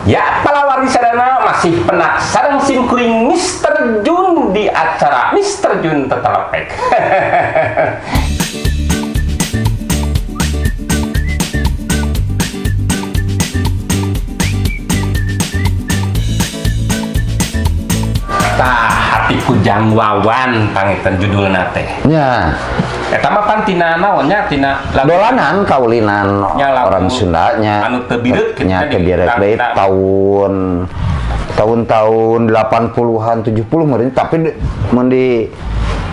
Ya, palawargi sadayana, masih penak sareng sim kuring Mr. Jun di acara Mr. Jun Tetelepek. Tah, Hatiku Jang Wawan panginten judulna teh. Nya. Eta mah pan tina naon nya, tina lagu Dolanan kaulinan nya, lagu orang Sundanya. Anu teu bireuk kitu nya nya teu bireuk deui tahun tahun-tahun 80-an 70 meureun, tapi mun di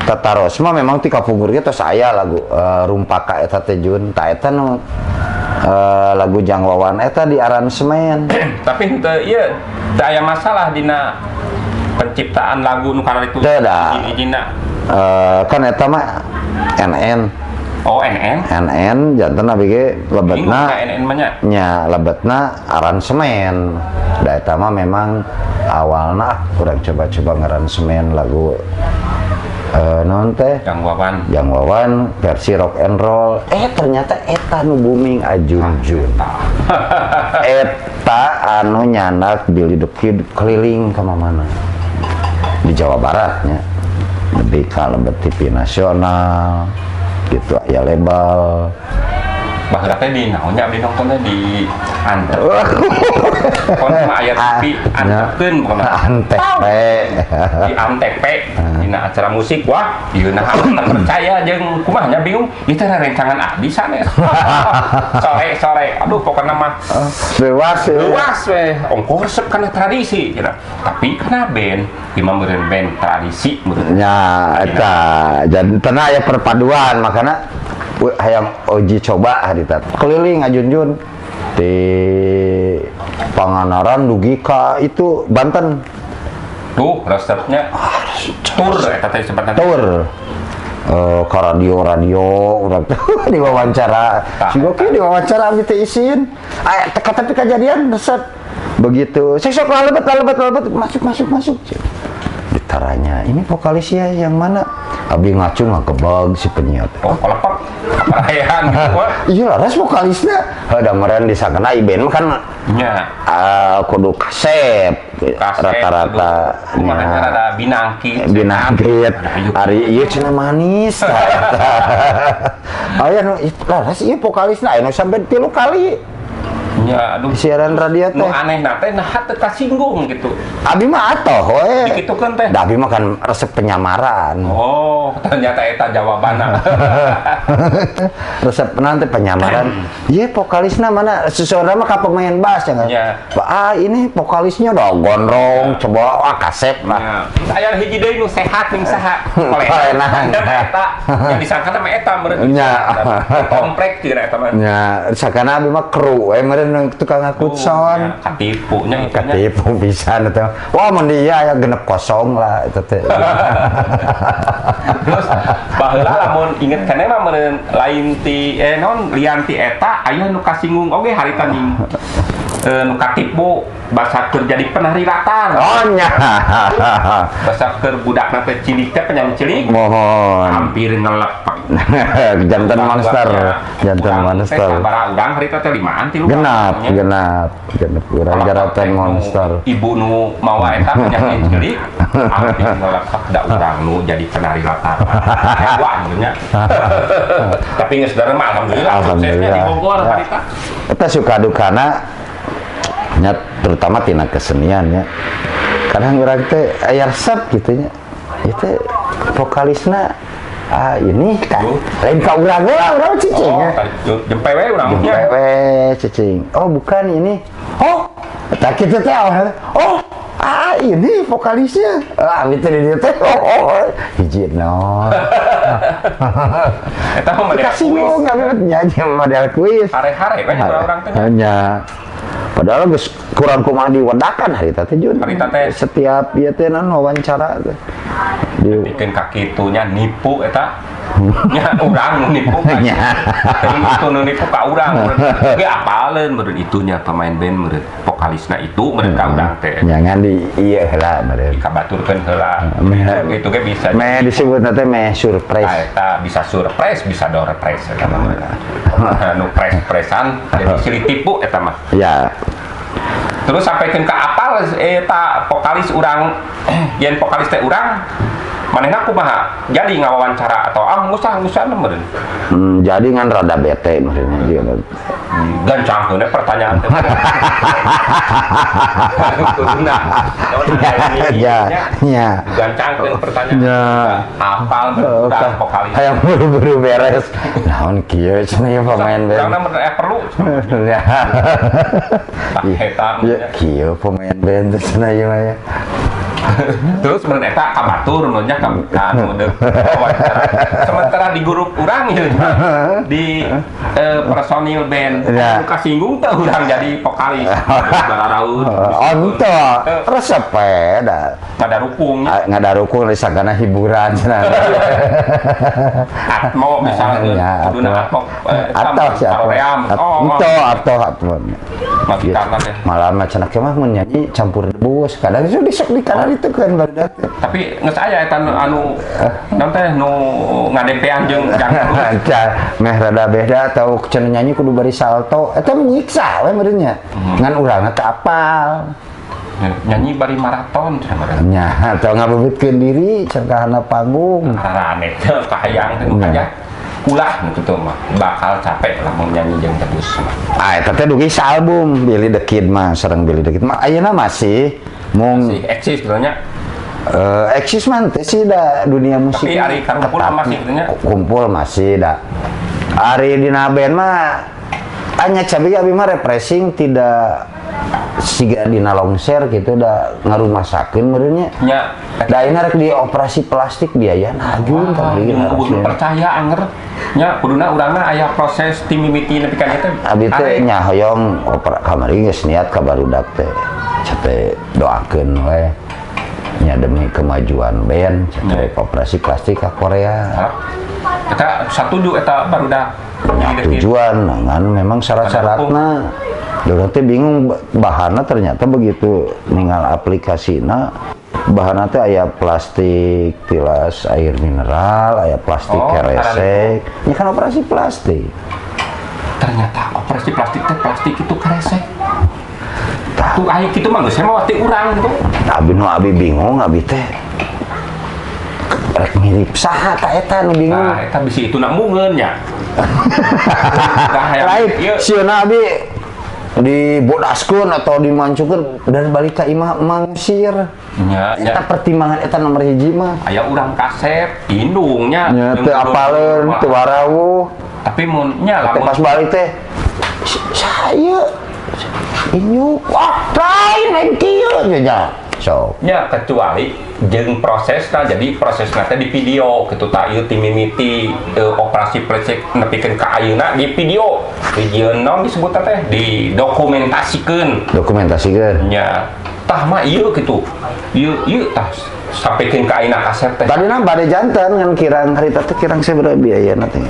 tataros mah memang ti kapungkur ge tos aya lagu Rumpaka eta teh, Jun. Ta eta nu lagu Jang Wawan eta di aransemen. Tapi henteu ieu, teu aya masalah dina penciptaan lagu nu karena itu Teu da. Izin-izinna. Kan eta mah NN. Oh, NN. NN janten abi ge Bingung lebetna ka NN mah nya. Nya, lebetna aransemen. Da eta mah memang awalna ah, kurang coba-coba ngaransemen lagu naon teh? Jang Wawan. Jang Wawan versi rock and roll. Ternyata eta nu booming ajun-jun. Eta anu nyandak Billy the Kid keliling ke mana-mana. Di Jawa Baratnya. Lebih ka lebet TV nasional gitu aya label. Baheula teh di naon nya, abdi nonton teh di Antep. Pokona mah aya TV Antepkeun pokona. Antep. Di Antep dina acara musik, wah ieu nah teu percaya jeung kumaha nya, bingung ieu teh rencangan abdi sanes. Sore-sore aduh pokona mah Bebas ya. Luas we ongkoh resep kana tradisi cenah. Tapi kana band ieu mah meureun band tradisi meureun. Nya eta janten aya perpaduan, makana hayang uji coba harita keliling ajunjun di Pangandaran dugi ka itu Banten. Tuh resepnya tur eta teh sebenarnya. Tur ke radio-radio urang teh diwawancara. Tah, siga eta. Kieu diwawancara abdi teh isin aya teka, tapi kejadian resep begitu sok sok lalebet lalebet lalebet, masuk masuk masuk. Ditaranya ini vokalisnya yang mana, abdi ngacung ngagebeg si penyiar teh. Oh, kolepak perayaan gitu wah. Iya lah, res vokalisnya. Ada meren di sana band mah kan Nya. Kudu kasep Kasep, rata-rata. kudu kumaha nya, rada binangkit. Binangkit. Aduh. Ari ieu cenah manis tah eta. Aya nu laras ieu vokalisna aya nu sampai 3 kali Nya, aduh. Siaran radio Nu teh. Aneh na teh nah teu kasinggung gitu. Abi mah atoh we. Dikitukeun teh. Da abi mah kan resep penyamaran. Oh, ternyata eta jawabanna. Resep nanti penyamaran. Iya vokalisnya mana? Seseorang mah ka pemain bass ya kan? Iya. Ah, ini vokalisnya udah gondrong, coba ah kasep lah. Ya. Aya hiji deui nu sehat ning saha? Kolenang. Eta yang disangka mah eta meureun. Nya. Komplek jeung eta mah. Ya, sakana abi mah kru we meureun tukang ngakut sound. Ya, katipu nya itu nya. Katipu pisan eta. Wah, mun dia ya 6-0 lah eta teh. Terus baheula lamun inget keneh mah meureun lain ti naon lian ti eta aya nu kasinggung oge harita ning nu katipu basa keur jadi penari latar. Oh nya. Basa keur budakna teh cilik teh, penyanyi cilik. Mohon. Hampir ngelepak. Janten monster, janten monster. Sabaraha urang harita teh, limaan tilu. Genap, genap, genap urang jaratan monster. Ibu nu mawa eta penyanyi cilik hampir ngelepak, da urang nu jadi penari latar. Hewan nya. Tapi geus darah mah alhamdulillah, suksesnya di Bogor harita. Eta suka dukana nya, terutama tina kesenian nya. Kadang urang teh aya resep gitu nya. Itu vokalisna ah ini kan lain ka urang lah, urang cicing Oh, nya. Jempe we urang nya. Jempe we cicing. Oh, bukan ini. Oh, tak kitu teh awalna. Oh, ah ini vokalisnya. Ah, itu di dieu teh. Oh, oh, oh. Hiji no. Eta mah model Kasinggung kuis. abi mah nyanyi model kuis. Hare-hare we urang teh. Hanya padahal geus kurang kumaha diwedakan harita teh Jun. Harita teh. Setiap ieu teh naon wawancara teh. Di Bikin kakitunya nipu eta. Nya urang nu nipu kan. Nya. Tapi itu nu nipu ka urang. Ge apaleun meureun itunya pemain band meureun vokalisna itu meureun ka urang teh. Jangan di ieu heula meureun. Kabaturkeun heula. Meh. Itu ge bisa. Meh disebut teh meh surprise. Nah, eta bisa surprise, bisa doorprize eta mah. Nu pres-presan jadi silih tipu eta mah. Ya. Terus sampaikan ke apal eta vokalis urang, yen vokalis teh urang manehna kumaha? Jadi ngawawancara atau ah ngusah ngusah meureun? Jadi ngan rada bete maksudnya dia. Gancangkeun pertanyaan teh. Kuduna. Ya, ya. Gancangkeun pertanyaan. Ya. Apal urang vokalis. Hayang buru-buru beres. Naon kieu cenah ieu pemain band. Urangna mun perlu. Ya. Tah eta. Ya, kieu pemain band teh cenah ieu mah ya. Terus mun eta ka batur mun nya ka anu deuk wawancara. Sementara di grup urang ieu di personil band Ya. anu kasinggung teh urang jadi vokalis. Bararaut. Onto resep we da. Ngadarukung nya. Ngadarukung disangkana hiburan cenah. Atmo misalnya Ya, kuduna Atmo. Atmo Atau siapa? Paroream. Oh, Ento atau atmo. Magikarna teh. Malah mah cenah mah mun nyanyi campur debus. Kadang itu disok di kanan itu kan barudak teh. Tapi geus aya eta nu anu naon teh nu ngadepean jeung jangkung. Meh rada beda atau cenah nyanyi kudu bari salto. Eta nyiksa we meureun nya. Ngan urangna teu apal. Nyanyi bari maraton cenah meureun. Nya atau ngabeubeutkeun diri cenah ka handap panggung. Rarane teh kahayang teh nu Ya. aya. Ulah gitu mah bakal capek lah mau nyanyi jeung debus mah. Ah, eta teh dugi album Billy the Kid mah, sareng Billy the Kid mah ayeuna masih mung Masih eksis gitu nya. Eksis mah teh sih da dunia musik. Tapi ari karumpul tetap masih gitu nya. Kumpul masih da. Ari dina band mah hanya cabi abi mah refreshing tidak siga dina longser gitu da ngarumasakeun meureun nya. Nya. Da ayeuna rek dioperasi plastik biaya najun Wah, tadi. kudu percaya anger nya kuduna urangna aya proses ti mimiti nepi ka dieu teh. Abi teh Are. nya hoyong opera kamari geus niat ka barudak teh. Cete doakeun we nya demi kemajuan band cete operasi plastik ka Korea. Hah? Eta satuju eta barudak. Nya tujuan ngan memang syarat-syaratna. Urang teh bingung bahanna ternyata begitu ningal aplikasina bahanna teh aya plastik tilas air mineral, aya plastik Oh, keresek. Ini kan operasi plastik. Ternyata operasi plastik teh plastik itu keresek. Tah. Tuh aya kitu mah geus mah ti urang gitu. Abi nu abi bingung abi teh rek mirip saha ta eta nu bingung. Nah, eta bisi itu nak mungeun nya. Tah hayang Lain ieu sieuna abi dibodaskeun atau dimancungkeun dan balik ka imah mangusir. Nya nya. Eta pertimbangan eta nomor hiji mah. Aya urang kasep indungnya. Nya teu apaleun, teu warawuh. Tapi mun nya Teh lamun pas balik teh saya inyuk wah lain lain kieu nya. So, nya kecuali jeung prosesna, jadi prosesna teh di video gitu tak ieu ti mimiti operasi plastik nepikeun ka ayeuna di video dijieun naon disebutna teh didokumentasikeun. Dokumentasikeun. Nya tah mah ieu gitu ieu ieu tah sampikeun ka ayeuna kasep teh. Tadi nah bade janten ngan kirang harita teh kirang sabaraha biayana teh?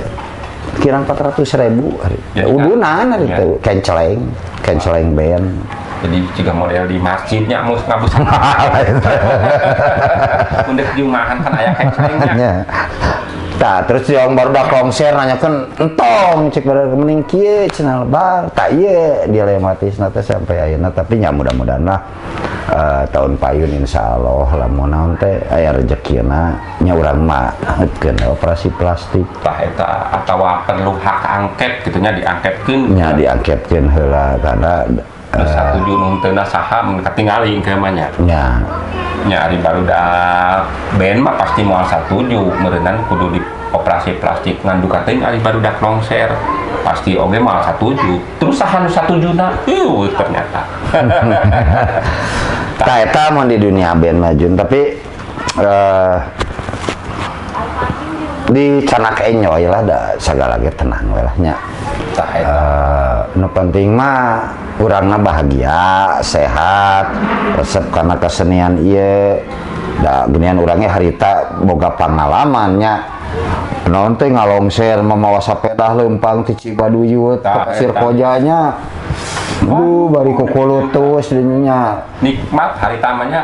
Kirang 400.000 hari. Jadi kan- Udunan hari Ya. teh canceling, canceling band. Jadi jika model di masjidnya mau ngabus undek jumahan kan aya cancelingnya. Ya. Tah, terus yang baru dah konser nanyakeun entong cek baru mending kieu cenah lebar. Tak ieu dilematis teh sampai ayeuna tapi nya mudah-mudahan lah tahun payun insyaallah lamun naon teh aya rezekina nya urang mah haetkeun operasi plastik. Tah eta atawa perlu hak angket gitu nya diangketkeun. Nya diangketkeun heula karena Nu satuju nu henteu saha mun katingali engke mah nya. Nya. Nya ari barudak band mah pasti moal satuju meureunan kudu di operasi plastik ngan duka teuing ari barudak longser pasti oge moal satuju. Terus saha nu satujuna? Ieu ternyata. Tah eta mun di dunia band mah Jun, tapi di canak enjoy lah da sagala ge tenang we lah nya. Tah eta. Nu penting mah urangna bahagia, sehat, resep karena kesenian ieu. Da geuningan urangnya harita boga pengalaman nya. Naon teh ngalongser mamawa sapedah leumpang ti Cibaduyut Tah, ke Pasir eta. Kojanya. Duh, bari kukulutus dinya. Nikmat harita mah nya.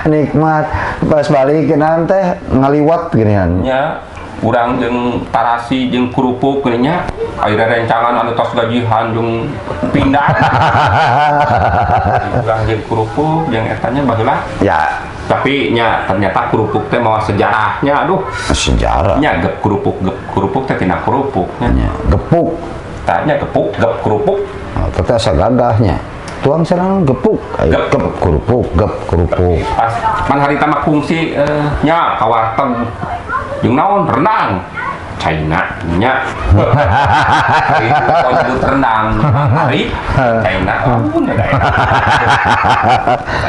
Nikmat pas balik ke teh ngaliwat geuningan. Nya. Urang jeung tarasi jeung kerupuk geuning nya, aya rencangan anu tos gajihan jeung pindah. Urang jeung kerupuk jeung eta nya baheula. Tapi nya ternyata kerupuk teh mawa sejarahnya, aduh. Sejarah. Nya gep kerupuk teh tina kerupuk nya. Nya, gepuk. Tah nya gepuk, gep kerupuk. Oh, teteh asa gagahnya. Tuang sareng gepuk, ayo Gep. Gep kerupuk, gep kerupuk. Pas pan harita mah kungsi nya ka warteg jeung naon, rendang. China nya. Itu nyebut rendang. Hari China ampun ya daerah.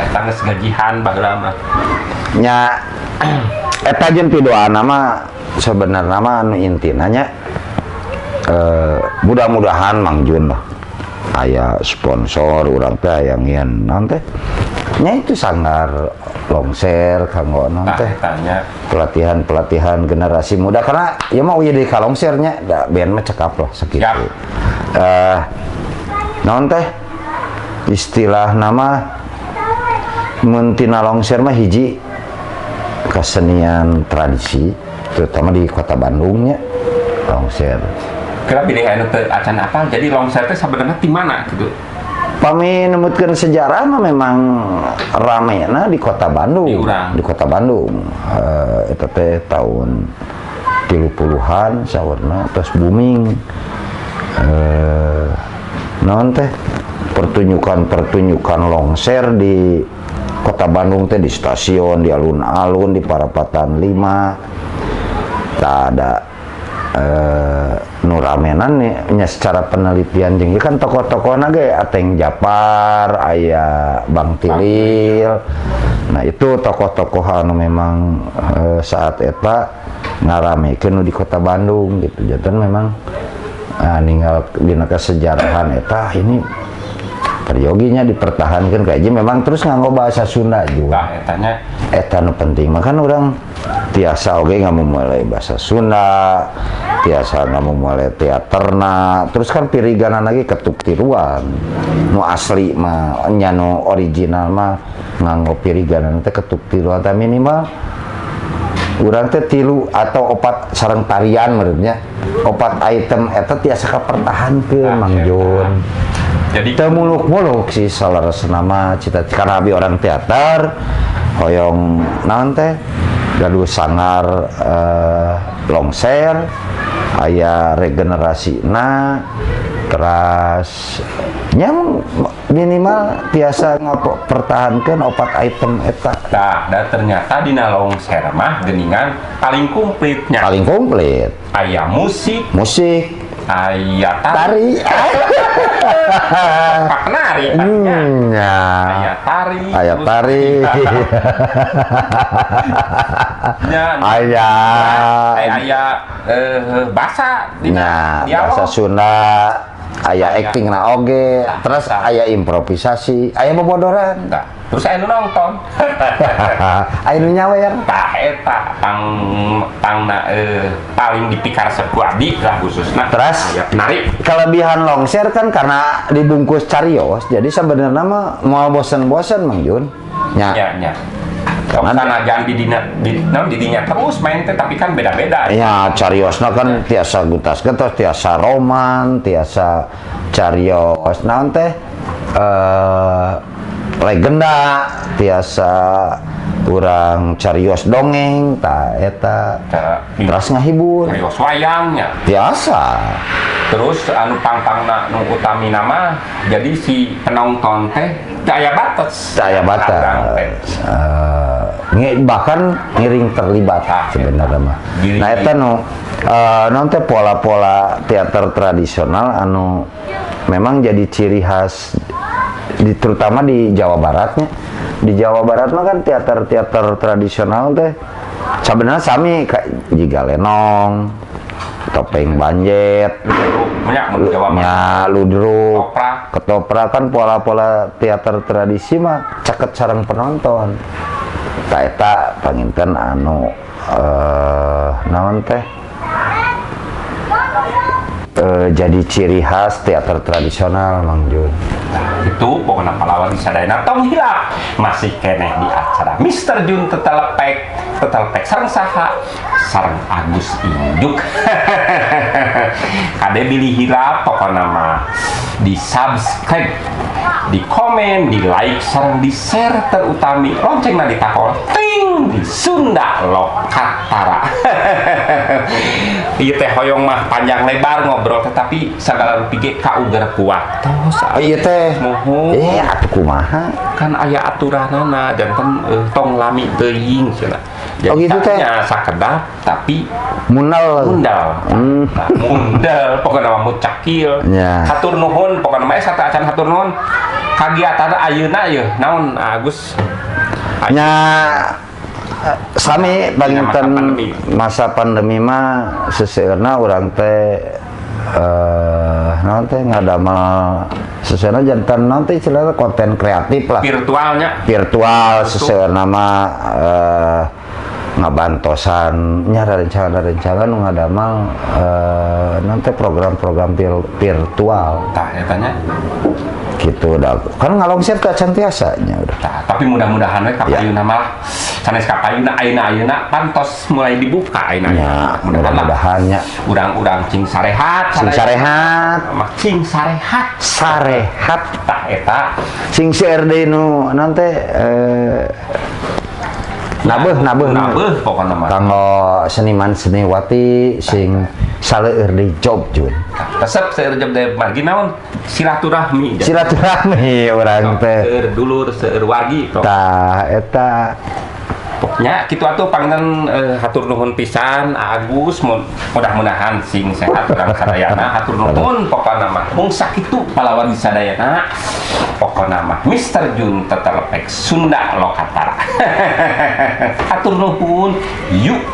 Eta geus gajihan baheula mah. Nya eta jeung pidoana mah sebenarnya mah anu intina nya, mudah-mudahan Mang Jun lah aya sponsor, urang teh aya ngieun naon teh nya, itu sanggar longser kanggo naon Tah teh, tanya. Pelatihan-pelatihan generasi muda, karena ya mau jadi kalongsernya da band mah cekap lah segitu. Siap. Naon teh istilah nama, mun tina longser mah hiji kesenian tradisi, terutama di kota Bandungnya longser. Kira pilih anu teu acan apa, jadi longser teh sebenarnya di mana gitu? Pami nemutkeun sejarah mah memang ramena di kota Bandung. Di urang. Di kota Bandung. Eta teh tahun 30-an saurna terus booming. Naon teh, pertunjukan-pertunjukan longser di kota Bandung teh di stasiun, di alun-alun, di Parapatan 5. Tak ada nu ramenan nih nya secara penelitian jeung ieu kan tokoh-tokohna ge Ateng Japar, aya Bang Tilil. Nah, itu tokoh-tokoh anu memang saat eta ngaramekeun nu di kota Bandung gitu. Janten memang ninggal dina kesejarahan eta ini peryoginya dipertahankan kayak memang terus nganggo bahasa Sunda juga. Tah etanya. Eta nu penting makan orang tiasa oge nggak mulai bahasa Sunda, tiasa nggak mulai teaterna, terus kan piriganan lagi ketuk tiruan nu asli mah nya, nu original mah nganggo piriganan teh ketuk tiruan teh minimal urang teh tilu atau opat sareng tarian menurutnya opat item eta tiasa kapertahankeun. Nah, Mang eta. Jun. Jadi teu muluk-muluk sih saleresna mah cita-cita, karena abi orang teater hoyong naon teh gaduh sanggar longser aya regenerasina, teras nya minimal tiasa ngapertahankeun opat item eta. Nah, dan ternyata dina longser mah geningan paling komplitnya. Paling komplit. Aya musik, musik, aya tari, tari. Pak nari tarinya. Ya. Aya tari, aya terus tari. Nya, aya aya bahasa dina nah dialog. Bahasa Sunda aya, Aya. Acting na oge, terus aya improvisasi, aya bobodoran. Tah, terus aya nu nonton. Aya nu nyawer. Tah eta pang pangna paling dipikaresep ku abdi lah khususna. Terus? Aya penari. Kelebihan longser kan karena dibungkus carios, jadi sebenarnya mah mau bosen-bosen, Mang Jun nya. Nya nya. Sanajan di dina di naon di dinya terus main teh, tapi kan beda-beda. Ya, cariosna kan tiasa gutas getos, tiasa roman, tiasa carios naon teh legenda, tiasa urang carios dongeng, ta eta Cara terus ngahibur. Carios wayangnya. Tiasa. Terus anu pang-pangna nu utamina mah jadi si penonton teh teu aya batas. Teu aya Urang teh. Batas. Bahkan ngiring terlibat Ah, sebenarnya mah. Giring. Nah, eta nu naon teh pola-pola teater tradisional anu memang jadi ciri khas di, terutama di Jawa Baratnya. Di Jawa Barat mah kan teater-teater tradisional teh sebenarnya sami kayak jiga lenong, topeng banjet, Banyak mun Jawa mah. Nya ludruk, Ketoprak. Ketoprak kan pola-pola teater tradisi mah caket sareng penonton. Ta eta panginten anu naon teh. Jadi ciri khas teater tradisional, Mang Jun. Nah, itu pokoknya pahlawan di sadayana tong hilap masih keneh di acara Mr. Jun Tetelepek. Tetelepek sareng saha? Sareng Agus Injuk. Kade bilih hilap, pokoknya mah di subscribe, di komen, di like, sareng di share, terutami loncengna ditakol ting di Sunda Lokatara. Ieu teh hoyong mah panjang lebar ngobrol, tetapi segala rupi ge kauger ku waktos. Oh, iya teh. Muhun. Eh, atuh kumaha? Kan aya aturanana, janten tong lami teuing cenah. Oh, gitu teh. Nya sakedap tapi Munal. Mundal. Nah, mundal pokoknya mah mucakil. Hatur nuhun pokoknya mah, sateuacan hatur nuhun. Kagiatan ayeuna yeuh naon, Agus? Nya sami panginten. Masa pandemi. Masa pandemi mah seseueurna urang teh naon teh, ngadamel seseueurna janten naon teh istilahna, konten kreatif lah. Virtualnya. Virtual seseueurna mah, ngabantosan nya rencana-rencana nu ngadamel naon teh, program-program virtual. Tah, eta nya. Gitu dah kan, ngalongser teh acan tiasa nya udah. Tah, tapi mudah-mudahan we kapayuna mah sanes kapayuna, ayeuna ayeuna pantos mulai dibuka ayeuna. Ya, mudah-mudahan nya. Urang-urang cing sarehat. Sing sarehat. Mah cing sarehat. Sarehat. Tah, eta. Sing seueur deui nu naon teh, nabeuh nabeuh. Nabeuh pokokna mah. Kanggo seniman seniwati sing saleueur deui job, Jun. Resep seueur job deui, margi naon, silaturahmi. Silaturahmi urang teh. Seueur dulur, seueur wargi tok. Tah, eta. Pokoknya kitu atuh panginten, hatur nuhun pisan Agus, mudah-mudahan sing sehat urang sadayana. Hatur nuhun pokona mah. Mung sakitu palawan sadayana, pokona mah Mr. Jun Tetelepek Sunda Lokatara. Hatur nuhun yuk.